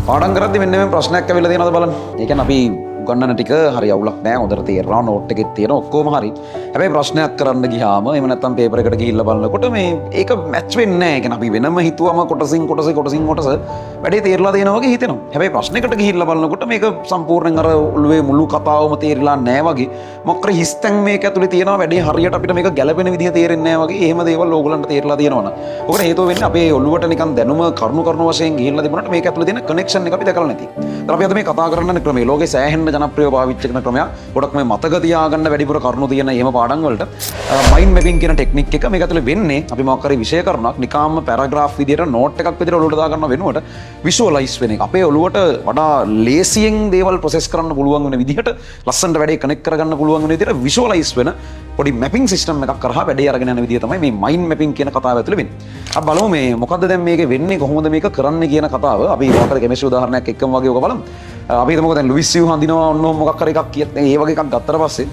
පාඩම් කරද්දි මෙන්න මේ ප්‍රශ්නයක් ඇවිල්ලා තියෙනවද බලන්න. ඒ කියන්නේ අපි උගන්නන ටික හරි අවුලක් නෑ, හොඳට තේරෙනවා, නෝට් එකෙත් තියෙන ඔක්කොම හරි. හැබැයි ප්‍රශ්නයක් කරන්න ගියාම එහෙම නැත්නම් පේපර් එකට ගිහිල්ලා බලනකොට මේ ඒක මැච් වෙන්නේ නෑ. ඒ කියන්නේ අපි වෙනම හිතුවම කොටසින් කොටස කොටසින් කොටස වැඩේ තේරලා තියෙනවා වගේ හිතෙනවා. හැබැයි ප්‍රශ්නයකට ගිහිල්ලා බලනකොට මේක සම්පූර්ණයෙන් අර ඔළුවේ මුළු කතාවම තේරිලා නෑ වගේ. මොකක් හරි හිස්තැන් මේක ඇතුලේ තියෙනවා, වැඩේ හරියට අපිට මේක ගැලපෙන විදිහ තේරෙන්නේ නෑ වගේ. එහෙම දේවල් ඕගොල්ලන්ට තේරලා තියෙනවා නම්. ඔකට හේතුව වෙන්නේ අපේ ඔළුවට නිකන් දැනුම කරුණු කරුණු වශයෙන් ගිහිල්ලා තිබුණාට මේක ඇතුලේ තියෙන කනෙක්ෂන් එක අපි දැකලා නැති. ඒතර අපි අද මේ කතා කරන්න යන ක්‍රමය ලෝකේ සෑහෙන්න ජනප්‍රියව පාවිච්චි කරන ක්‍රමයක්. ගොඩක් මේ මතක තියාගන්න වැඩිපුර කරුණු තියෙන එහෙම පාඩම් වලට මයින්ඩ් මැපින් කියන ටෙක්නික් එක. මේක ඇතුලේ වෙන්නේ අපි මොකක් හරි විෂය කරුණක් නිකාම්ම පැරග්‍රාෆ් විදියට නෝට් එකක් විදියට ඔළුවට දාගන්නව වෙනුවට විෂුවලයිස් වෙන එක. අපේ ඔළුවට වඩා ලේසියෙන් දේවල් ප්‍රොසෙස් කරන්න පුළුවන් වෙන විදිහට, ලස්සනට වැඩේ කනෙක්ට් කරගන්න පුළුවන් වෙන විදිහට විෂුවලයිස් වෙන පොඩි මැපින් සිස්ටම් එකක් කරහා වැඩේ අරගෙන යන විදිය තමයි මේ මයින්ඩ් මැපින් කියන කතාව ඇතුලේ වෙන්නේ. අපි බලමු මේ මොකද්ද දැන් මේකේ වෙන්නේ, කොහොමද මේක කරන්නේ කියන කතාව. අපි මොකක් හරි කෙමිස්ට්‍රි උදාහරණයක් එක්කම වගේ ඔක බලමු. අපි හිතමුකෝ දැන් ලුයිස් සිව් හඳිනවා, ඔන්න ඔහොම මොකක් හරි එකක් කියත් ඒ වගේ එකක් ගත්තට පස්සේ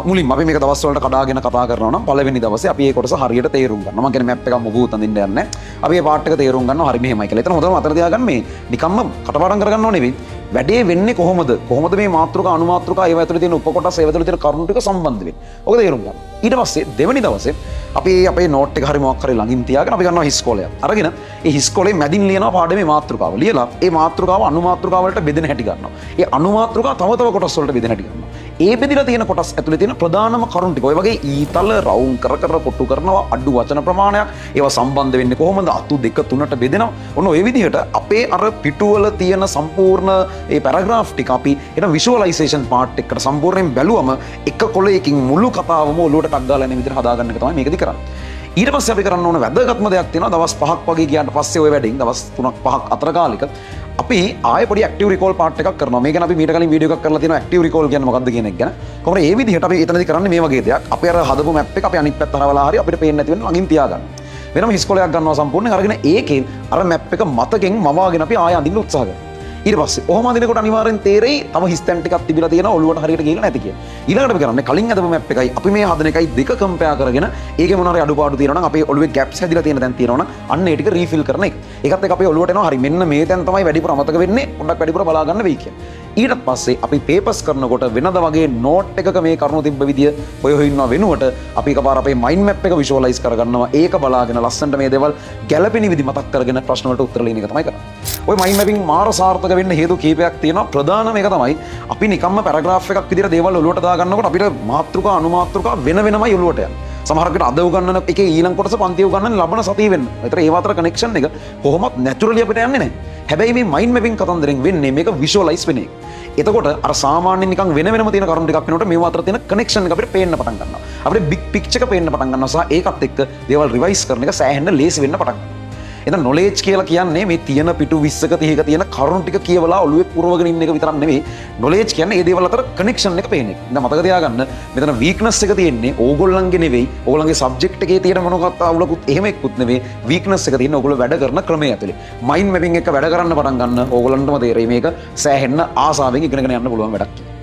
මුලින්ම අපි මේක දවස් වලට කඩාගෙන කතා කරනවා නම් පළවෙනි දවසේ අපි ඒ කොටස හරියට තේරුම් ගන්නවා. මම කියන්නේ මැප් එකක් මොකුත් අඳින්න යන්නේ නැහැ. අපි මේ පාර්ට් එක තේරුම් ගන්නවා හරි මෙහෙමයි කියලා. එතන හොඳටම මතක තියාගන්න මේ නිකම්ම කටපාඩම් කරගන්නව නෙවෙයි. වැඩේ වෙන්නේ කොහොමද? කොහොමද මේ මාතෘකා අනුමාතෘකා ඒවා ඇතුලේ තියෙන උපකොටස් ඒවා ඇතුලේ තියෙන කරුණු ටික සම්බන්ධ වෙන්නේ? ඔක තේරුම් ගන්න. ඊට පස්සේ දෙවෙනි දවසේ අපි අපේ නෝට් එක හරි මොකක් හරි ළඟින් තියාගෙන අපි ගන්නවා හිස් කොලයක්. අරගෙන ඒ හිස් කොලේ මැදින් ලියනවා පාඩමේ මාතෘකාව. ලියලා ඒ මාතෘකාව අනුමාතෘකාව වලට බෙදෙන හැටි ගන්නවා. ඒ අනුමාතෘකා තව තව කොටස් වලට බෙදෙන හැටි ගන්නවා. ඒ බෙදිලා තියෙන කොටස් ඇතුලේ තියෙන ප්‍රධානම කරුණු ටික ඔය වගේ ඊතල රවුම් කර කර කොටු කරනවා, අඩු වචන ප්‍රමාණයක්, ඒවා සම්බන්ධ වෙන්නේ කොහොමද, අතු දෙක තුනට බෙදෙනවා. ඔන්න ඔය විදිහට අපේ අර පිටුවල තියෙන සම්පූර්ණ ඒ පැරග්‍රාෆ් ටික අපි එන විෂුවලයිසේෂන් පාර්ට් එකට සම්පූර්ණයෙන් බැලුවම එක කොලයකින් මුළු කතාවම ඔලුවට ටක් ගාලා එන විදිහට හදාගන්න එක තමයි මේකදී කරන්නේ. ඊට පස්සේ අපි කරන්න ඕන වැදගත්ම දෙයක් තියෙනවා. දවස් 5ක් වගේ ගියාට පස්සේ ඔය වැඩෙන් දවස් 3ක් 5ක් අතර කාලෙක අපි ආයෙ පොඩි ඇක්ටිව් රිකෝල් පාර්ට් එකක් කරනවා. මේ ගැන අපි මීට කලින් වීඩියෝ එකක් කරලා තියෙනවා ඇක්ටිව් රිකෝල් කියන්නේ මොකක්ද කියන එක ගැන. කොහොමද ඒ විදිහට අපි එතනදී කරන්නේ මේ වගේ දෙයක්. අපි අර හදපු මැප් එක අපි අනිත් පැත්ත හරවලා හරි අපිට පේන්නේ නැති වෙන ළඟින් තියාගන්නවා. වෙනම හිස් කොලයක් ගන්නවා සම්පූර්ණයෙන් අරගෙන ඒකෙන් අර මැප් එක මතකෙන් මවාගෙන අපි ආයෙ අඳින්න උත්සාහ කරනවා. ඊට පස්සේ ඔහොම අඳිනකොට අනිවාර්යෙන් තේරෙයි තව හිස් තැන් ටිකක් තිබිලා තියෙනවා ඔළුවට හරියට ගිහිල්ලා නැති කියලා. ඊළඟට අපි කරන්නේ කලින් අදපු මැප් එකයි අපි මේ හදන එකයි දෙක කම්පෙයාර් කරගෙන ඒකේ මොන හරි අඩුපාඩු තියෙනවා නම්, අපේ ඔළුවේ ගැප්ස් හැදිලා තියෙන තැන් තියෙනවා නම් අන්න ඒ ටික රීෆිල් කරන එක. ඒකත් එක්ක අපේ ඔළුවට එනවා හරි මෙන්න මේ තැන් තමයි වැඩිපුර අමතක වෙන්නේ, පොඩ්ඩක් වැඩිපුර බලා ගන්න වෙයි කියලා. ඊට පස්සේ අපි පේපර්ස් කරනකොට වෙනද වගේ නෝට් එකක මේ කරුණු තිබ්බ විදිය හොය හොය ඉන්නවා වෙනුවට අපි එකපාර අපේ මයින්ඩ් මැප් එක විෂුවලයිස් කරගන්නවා. ඒක බලාගෙන ලස්සනට මේ දේවල් ගැළපෙන විදි මතක් කරගෙන ප්‍රශ්න වලට උත්තර ලියන එක තමයි කරන්නේ. ඔය මයින්ඩ් මැපින් මාර සාර්ථක වෙන්න හේතු කීපයක් තියෙනවා. ප්‍රධානම එක තමයි අපි නිකම්ම පැරග්‍රාෆ් එකක් විදිහට දේවල් ඔලුවට දාගන්නකොට අපිට මාතෘකා අනුමාතෘකා වෙන වෙනමයි ඔලුවට යන්නේ. සමහර විට අද උගන්නන එකේ ඊළඟ කොටස පන්තියේ උගන්නන ලබන සතිය වෙන්න. ඒතර ඒ අතර කනෙක්ෂන් එක කොහොමත් නැචරලි අපිට යන්නේ නැහැ. හැබැයි මේ මයින්ඩ් මැපින් කතන්දරෙන් වෙන්නේ මේක විෂුවලයිස් වෙන එක. එතකොට අර සාමාන්‍යයෙන් නිකන් වෙන වෙනම තියෙන කරුණු ටිකක් වෙනකොට මේවා අතර තියෙන කනෙක්ෂන් එක අපිට පේන්න පටන් ගන්නවා. අපිට බිග් පික්චර් එක පේන්න පටන් ගන්නවා සහ ඒකත් එක්ක දේවල් රිවයිස් කරන එක සෑහෙන්න ලේසි වෙන්න පටන් ගන්නවා. එහෙනම් නොලෙජ් කියලා කියන්නේ මේ තියෙන පිටු 20ක 30ක තියෙන කරුණු ටික කියවලා ඔළුවේ පුරවගෙන ඉන්න එක විතරක් නෙවෙයි. නොලෙජ් කියන්නේ ඒ දේවල් අතර කනෙක්ෂන් එක පේන එක. දැන් මතක තියාගන්න මෙතන වීක්නස් එක තියෙන්නේ ඕගොල්ලන්ගේ නෙවෙයි. ඕගොල්ලන්ගේ සබ්ජෙක්ට් එකේ තියෙන මොනකත් අවුලකුත් එහෙම එක්කුත් නෙවෙයි. වීක්නස් එක තියෙන්නේ ඕගොල්ලෝ වැඩ කරන ක්‍රමය ඇතුලේ. මයින්ඩ් මැපින් එක වැඩ කරන්න පටන් ගන්න ඕගොල්ලන්ටම තේරෙයි මේක සෑහෙන්න ආසාවෙන් ඉගෙනගෙන යන්න පුළුවන් වැඩක් කියලා.